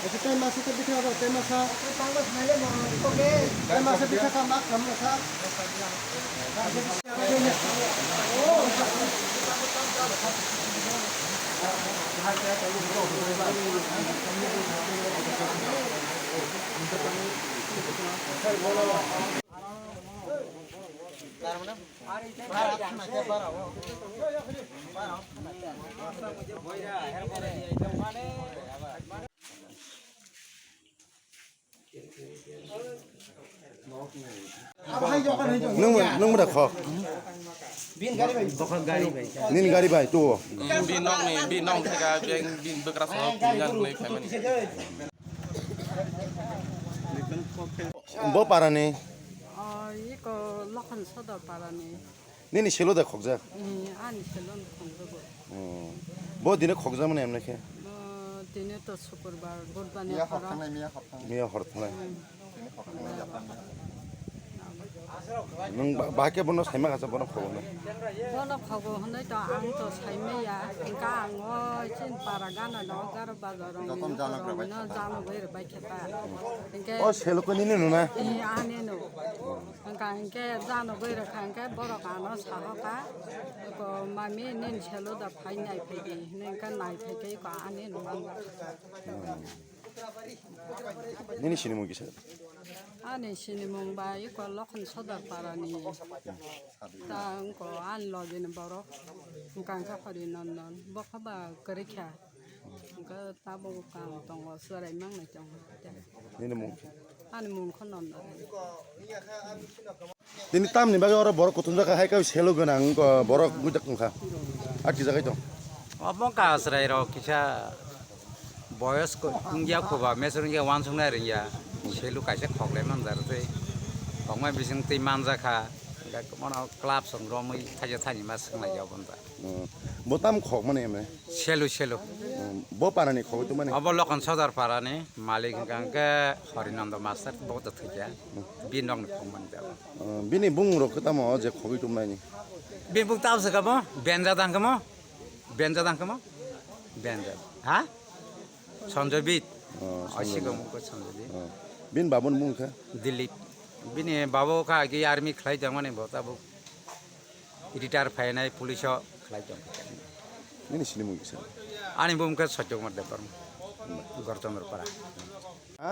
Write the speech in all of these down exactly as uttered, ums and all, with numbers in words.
Tei masa tei bwkha ba, tei masa. Tei masa bwkha ka mak khamna sa. Nwng, nwng mada khok? Nini gari bai tu. Bi nok ni, bi nok thaka, bi, bi bwkra sa, yang ni family. Bo parani? Ah, iko Lokhan Sodor parani. Nini selo da khokjak? Eh, ani selo no khokjago. Hmm. Bo dine khokjak mani emne khe? Bo dine to sukurbar, budbar ni Miya hor horo. Thangnai, miya hor thangnai. Miya hor thangnai. Dine hor thangnai, yapang. Nwng ba-, bahai khe bono saima kasa bono khogo na? Bono khogo hwnwi to ang to saimaya. Hingkha ang o chin para gana no garo bazar rong Joton no jana rong gra bai no khata. Jana bai rw bai khata. Hingkhe O selo ko nini no na? Eh, ani no. Hingkha hingkhe jano goi rwkha hingkhe borok ano sahoka, eko mami nini selo da phai nai phai di hinwi hingkhe nai phai khe eko ani nwng. Nini sinimung kisa? Ani sinimung ba eko Lokhan Sodor parani. Ta wngko ani logini borok hingkha hingkhe Hori Nondon bokha ba kwrwi kha. Hingkhe tabuk ang tongo, chwrai mangnai tongo. Nini mung? Ani mung khe Nondon. Tini tamni bagwi oro borok kuthumjak kha, hai khe selo gwnang, wngkha borok bujak wngkha. Atkijagwi tong. Obo wngkha chwrai rok kisa boyos ko wngya, khuba mesur wngya, wansuknai rwngya. Selo kaisa khoklai manjak tei khokma bising twi manjakha. Hingkhe bono club song romwi thaisa thani ma swnglai ya obo wngkha. Hmm. Bo tam khok mani emne? Selu, selu. Hmm. Bo parani khogwi tongmani? Obo Lokhan Sodar parani malik hwnkha hwnkhe Horinondo Master, bo to thwikha. Hmm. Bini nokni khok mani da. Hmm. Bini bung rok khe tamo o je khogwi tongmani? Bini bung tamo se kamo? Benja dang kamo? Benja dang kamo? Benja. Ha? Sanjoy Bit. Oh, Sanjoy Bit. Asiko mung ko Sanjoy Bit. Oh. Bini babuni mung khe? Dilip. Bini babo kha agi army khlai tongmani bo tabuk. Retire phainai police o khlai tong. Nini sinimung kisa? Ani bumung khe Satya Kumar Debbarma. Gorchandra Para. Ha?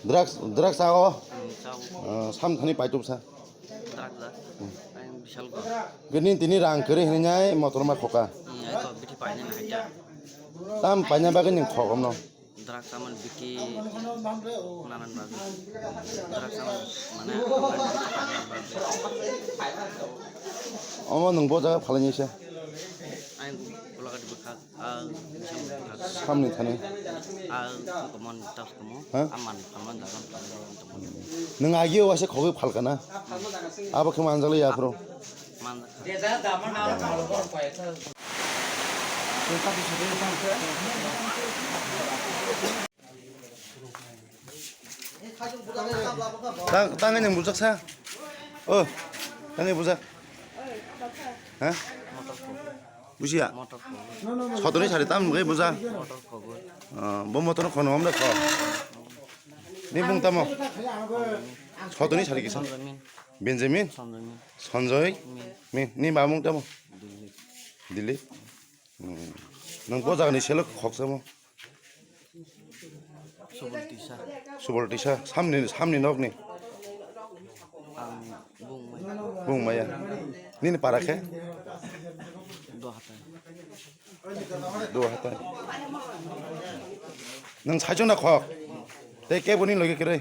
Drugs, drugs sao? Hmm, sao. Ah, sam thani paitum sa? Drugs da? Hmm. Ang bishal go. Gini tini rang kiri hinai motor ma khoka. Hmm, ai to bithi paina na haita. Tam paina bagwi ning khokom no. Drugs aman bithi nanan bagwi. Drugs aman mane Omo nwng bo jaga phalai nai se? Ang Golagati bwkha, ah, Samni thani? Ah, Komon, tas Komon, Ha? Aman, Aman, Dagan, Nwng agi o waisa khogwi phalka na? Abo khe manjakli yaphro. Man. Tang, tangwi nang bujak sa? O, tangwi bujak. Ha? Bujiya? Sotoni sari tam nungwi bujak. O, bo motor khono hamda kho. Ni bung tamo? Sotoni sari kisa? Benjamin? Sanjoy. Min. Ni ba mung tamo? Dilip. Hmm. Nang bo jagani selok khoksa mo? Subol Tisa. Subol Tisa. Samni, samni nokni? Ang Bungmai. Bungmaya. Nini para khe? Dohatai. Dohatai. Nang saichung na khok? Tei kebo ni loge kiroi?